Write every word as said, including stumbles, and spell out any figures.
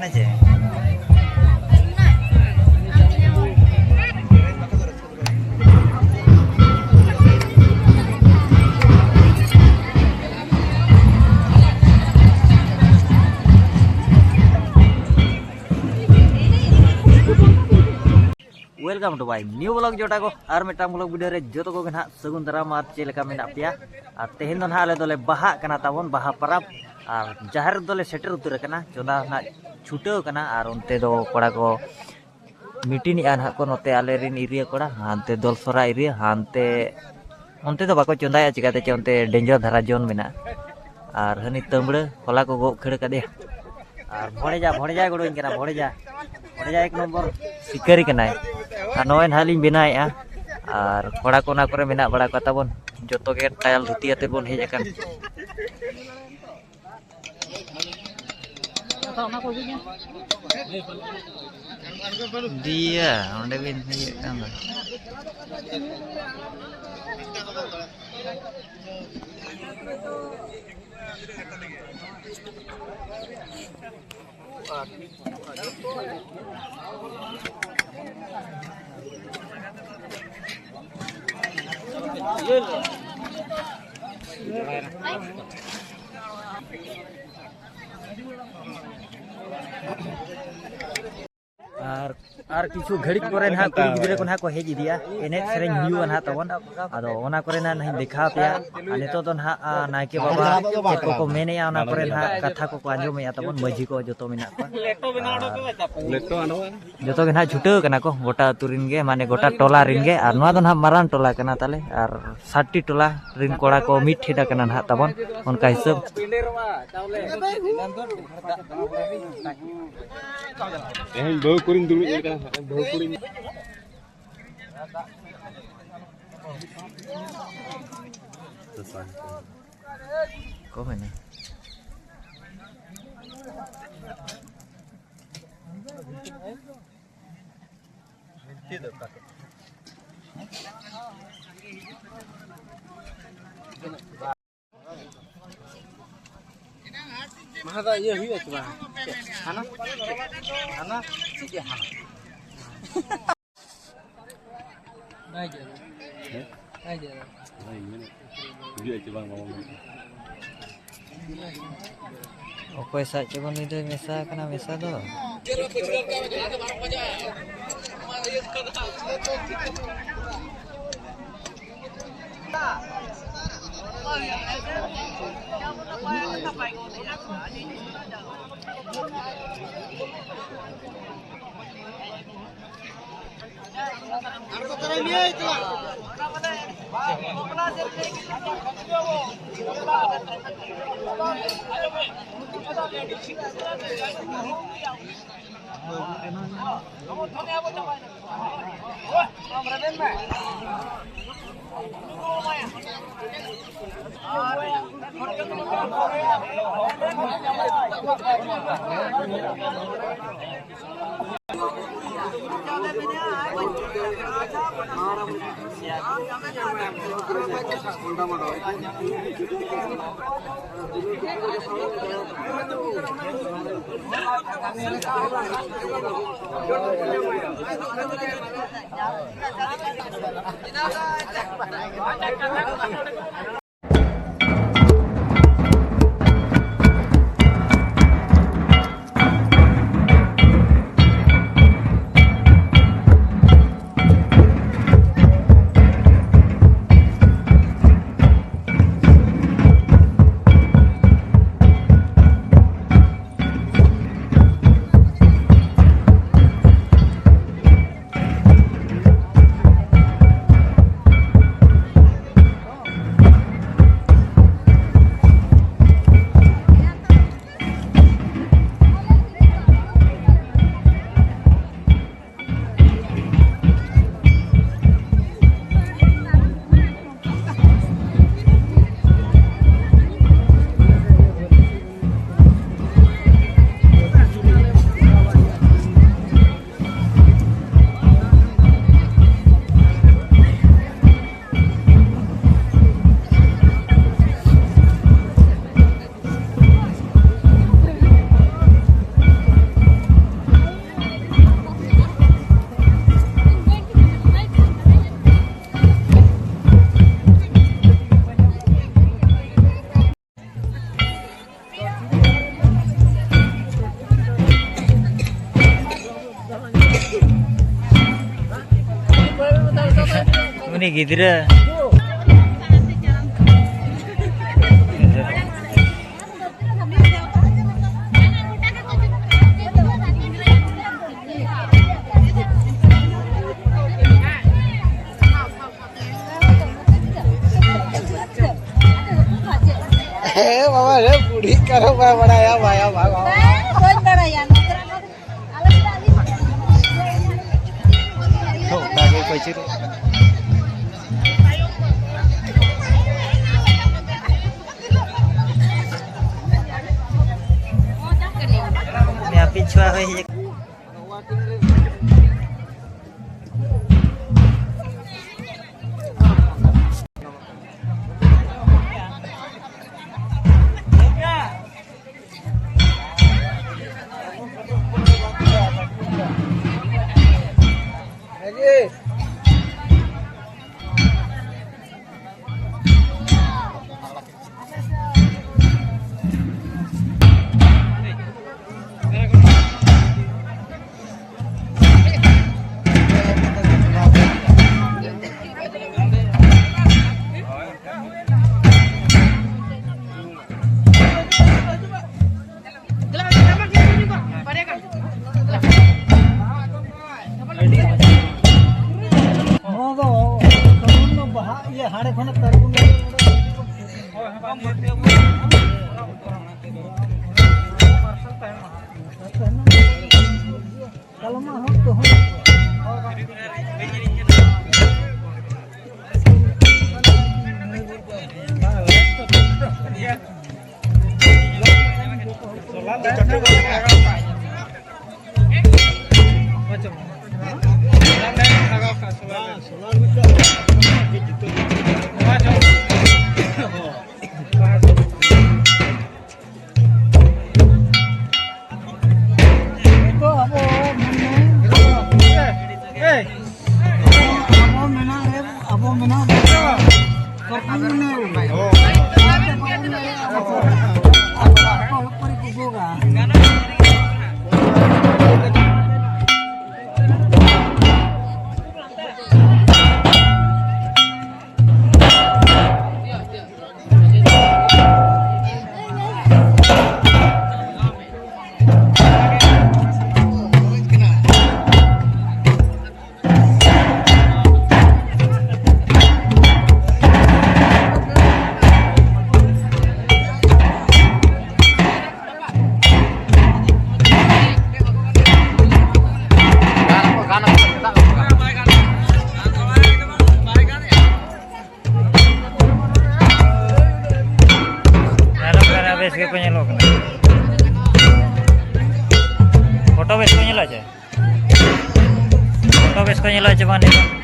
Welcome to my new vlog ᱡᱚᱴᱟ ᱠᱚ, ᱟᱨ ᱢᱤᱫᱴᱟᱝ vlog video ᱨᱮ ᱡᱚᱛᱚ ᱠᱚᱜᱮ ᱱᱟᱦᱟᱜ ᱥᱟᱹᱜᱩᱱ ᱫᱟᱨᱟᱢ᱾ ᱟᱨ ᱪᱮᱫ ᱞᱮᱠᱟ ᱢᱮᱱᱟᱜ ᱯᱮᱭᱟ? ᱟᱨ ᱛᱮᱦᱮᱧ ᱫᱚ ᱱᱟᱦᱟᱜ ᱟᱞᱮ ᱫᱚᱞᱮ ᱵᱟᱦᱟᱜ ᱠᱟᱱᱟ ᱛᱟᱵᱚᱱ, ᱵᱟᱦᱟ ᱯᱚᱨᱚᱵᱽ᱾ ᱟᱨ ᱡᱟᱦᱮᱨ ᱫᱚᱞᱮ ᱥᱮᱴᱮᱨ ᱩᱛᱟᱹᱨ ᱟᱠᱟᱱᱟ, ᱪᱚᱸᱫᱟ ᱱᱟᱦᱟᱜ ᱪᱷᱩᱴᱟᱹᱣ ᱠᱟᱱᱟ᱾ ᱟᱨ ᱚᱱᱛᱮ ᱫᱚ ᱠᱚᱲᱟ ᱠᱚ meeting ᱮᱜᱼᱟ ᱱᱟᱦᱟᱜ ᱠᱚ, ᱱᱚᱛᱮ ᱟᱞᱮ ᱨᱤᱱ area ᱠᱚᱲᱟ, ᱦᱟᱱᱛᱮ ᱫᱚᱞᱥᱚᱨᱟ area, ᱦᱟᱱᱛᱮ ᱚᱱᱛᱮ ᱫᱚ ᱵᱟᱠᱚ ᱪᱚᱸᱫᱟᱭᱟ, ᱪᱤᱠᱟᱹᱛᱮ ᱪᱮ ᱚᱱᱛᱮ danger ᱫᱷᱟᱨᱟ zone ᱢᱮᱱᱟᱜᱼᱟ᱾ ᱟᱨ ᱦᱟᱹᱱᱤ ᱛᱟᱹᱢᱵᱲᱟᱹ ᱦᱚᱞᱟ ᱠᱚ ᱜᱚᱜ ᱠᱷᱟᱹᱲ ᱠᱟᱫᱮᱭᱟ᱾ ᱟᱨ ᱵᱷᱚᱲᱮᱡᱟ, ᱵᱷᱚᱲᱮᱡᱟᱭ ᱜᱚᱲᱚᱧ ᱠᱟᱱᱟ, ᱵᱷᱚᱲᱮᱡᱟ, ᱵᱷᱚᱲᱮᱡᱟ ᱮᱠ ᱱᱚᱢᱵᱚᱨ ᱥᱤᱠᱟᱹᱨᱤ ᱠᱟᱱᱟᱭ᱾ ᱟᱨ ᱱᱚᱜᱼᱚᱭ ᱱᱟᱦᱟᱜ ᱞᱤᱧ ᱵᱮᱱᱟᱣᱮᱫᱼᱟ᱾ ᱟᱨ ᱠᱚᱲᱟ ᱠᱚ ᱚᱱᱟ ᱠᱚᱨᱮ ᱢᱮᱱᱟᱜ ᱵᱟᱲᱟ ᱠᱚ ᱛᱟᱵᱚᱱ, ᱡᱚᱛᱚ ᱜᱮ ᱴᱟᱭᱟᱞ ᱫᱷᱩᱛᱤ ᱟᱛᱮᱫ ᱵᱚᱱ ᱦᱮᱡ ᱟᱠᱟᱱ᱾ ᱫᱤᱭᱟ, ᱚᱸᱰᱮ ᱵᱤᱱ ᱤᱭᱟᱹᱜ ᱠᱟᱱ ᱫᱚ᱾ ᱟᱨ, ᱟᱨ ᱠᱤᱪᱷᱩ ᱜᱷᱟᱹᱲᱤᱡ ᱯᱚᱨᱮ ᱱᱟᱦᱟᱜ ᱠᱩᱲᱤ ᱜᱤᱫᱽᱨᱟᱹ ᱠᱚ ᱱᱟᱦᱟᱜ ᱠᱚ ᱦᱮᱡ ᱤᱫᱤᱜᱼᱟ, ᱮᱱᱮᱡ ᱥᱮᱨᱮᱧ ᱦᱩᱭᱩᱜᱼᱟ ᱱᱟᱦᱟᱜ ᱛᱟᱵᱚᱱ᱾ ᱟᱫᱚ ᱚᱱᱟ ᱠᱚᱨᱮ ᱱᱟᱦᱟᱜ ᱤᱧ ᱫᱮᱠᱷᱟᱣ ᱯᱮᱭᱟ᱾ ᱟᱨ ᱱᱤᱛᱚᱜ ᱫᱚ ᱱᱟᱦᱟᱜ, ᱟ, ᱱᱟᱭᱠᱮ ᱵᱟᱵᱟ ᱪᱮᱫ ᱠᱚᱠᱚ ᱢᱮᱱᱮᱜᱼᱟ, ᱚᱱᱟ ᱠᱚᱨᱮ ᱱᱟᱦᱟᱜ ᱠᱟᱛᱷᱟ ᱠᱚᱠᱚ ᱟᱸᱡᱚᱢᱮᱜᱼᱟ ᱛᱟᱵᱚᱱ, ᱢᱟᱹᱡᱷᱤ ᱠᱚ ᱡᱚᱛᱚ ᱢᱮᱱᱟᱜ ᱠᱚᱣᱟ᱾ ᱟᱨ ᱡᱚᱛᱚ ᱜᱮ ᱱᱟᱦᱟᱜ ᱪᱷᱩᱴᱟᱹᱣ ᱠᱟᱱᱟ ᱠᱚ, ᱜᱚᱴᱟ ᱟᱹᱛᱩ ᱨᱤᱱ ᱜᱮ, ᱢᱟᱱᱮ ᱜᱚᱴᱟ ᱴᱚᱞᱟ ᱨᱤᱱ ᱜᱮ᱾ ᱟᱨ ᱱᱚᱣᱟ ᱫᱚ ᱱᱟᱦᱟᱜ ᱢᱟᱨᱟᱝ ᱴᱚᱞᱟ ᱠᱟᱱᱟ ᱛᱟᱞᱮ, ᱟᱨ ᱥᱟᱛᱴᱤ ᱴᱚᱞᱟ ᱨᱤᱱ ᱠᱚᱲᱟ ᱠᱚ ᱢᱤᱫ ᱴᱷᱮᱱ ᱟᱠᱟᱱᱟ ᱱᱟᱦᱟᱜ ᱛᱟᱵᱚᱱ, ᱚᱱᱠᱟ ᱦᱤᱥᱟᱹᱵ᱾ ᱛᱮᱦᱮᱧ ᱵᱟᱹᱦᱩ ᱠᱩᱲᱤᱧ ᱫᱩᱲᱩᱵ ᱞᱮᱱ ᱠᱟᱱᱟ, ᱵᱟᱹᱦᱩ ᱠᱩᱲᱤᱧ᱾ ᱠᱚ ᱢᱮᱱᱟ᱾ ᱢᱟᱦᱟ ᱫᱚ ᱤᱭᱟᱹ ᱦᱩᱭᱩᱜᱼᱟ ᱥᱮ ᱵᱟᱝ? ᱦᱟᱱᱟ? ᱦᱟᱱᱟ? ᱪᱮᱫ ᱜᱮ ᱦᱟᱱᱟ? ᱵᱟᱭ ᱡᱚᱨᱟ᱾ ᱦᱮᱸ? ᱵᱟᱭ ᱡᱚᱨᱟ᱾ ᱵᱟᱭ ᱢᱮᱱᱮᱫ᱾ ᱵᱩᱡᱷᱟᱹᱜᱼᱟ ᱪᱮ ᱵᱟᱝ, ᱵᱟᱵᱚᱱ ᱢᱮᱱᱮᱫ᱾ ᱚᱠᱚᱭ ᱥᱟᱶ ᱪᱚ ᱵᱚᱱ ᱱᱩᱭ ᱫᱚᱭ ᱢᱮᱥᱟ ᱟᱠᱟᱱᱟ, ᱢᱮᱥᱟ ᱫᱚ᱾ ᱜᱤᱫᱽᱨᱟᱹ᱾ ᱦᱮᱸ ᱵᱟᱵᱟ ᱨᱮ, ᱵᱩᱲᱦᱤ ᱠᱟᱨᱚ ᱵᱟᱭ ᱵᱟᱲᱟᱭᱟ, ᱵᱟᱭᱟ ᱵᱟᱵᱟ᱾ ᱵᱟᱹᱧ ᱵᱟᱲᱟᱭᱟ᱾ ᱚᱱᱠᱟ ᱜᱮ ᱯᱟᱹᱪᱤᱨᱚᱜ᱾ ᱟᱯᱮ ᱪᱷᱩᱣᱟ ᱦᱚᱭ ᱦᱮᱡ᱾ ᱱᱚᱣᱟ ᱫᱚ ᱥᱟᱢᱟᱱᱱᱚ ᱵᱟᱦᱟ ᱤᱭᱟᱹ ᱦᱟᱸᱰᱮ ᱠᱷᱚᱱᱟᱜ ᱛᱟᱨᱠᱚ ᱱᱚᱰᱮ᱾ ᱠᱟᱞᱢᱟ ᱦᱚᱸ ᱫᱚᱦᱚ᱾ ᱱᱤᱛᱚᱜ ᱟᱵᱚ ᱢᱟᱱᱮ ᱟᱵᱚ ᱢᱮᱱᱟᱜ ᱨᱮ, ᱟᱵᱚ ᱢᱮᱱᱟᱜ ᱨᱮ ᱠᱟᱹᱯᱩ ᱢᱟᱱᱮ ᱟᱵᱚ ᱦᱚᱲ ᱯᱟᱹᱨᱤ ᱠᱚ ᱜᱚᱜᱟ᱾ ᱯᱷᱳᱴᱳ ᱵᱮᱥ ᱠᱚ ᱧᱮᱞᱚᱜᱼᱟ ᱪᱮ? ᱯᱷᱳᱴᱳ ᱵᱮᱥ ᱠᱚ ᱧᱮᱞᱚᱜᱼᱟ ᱪᱮ ᱵᱟᱝ ᱱᱤᱛᱚᱜ?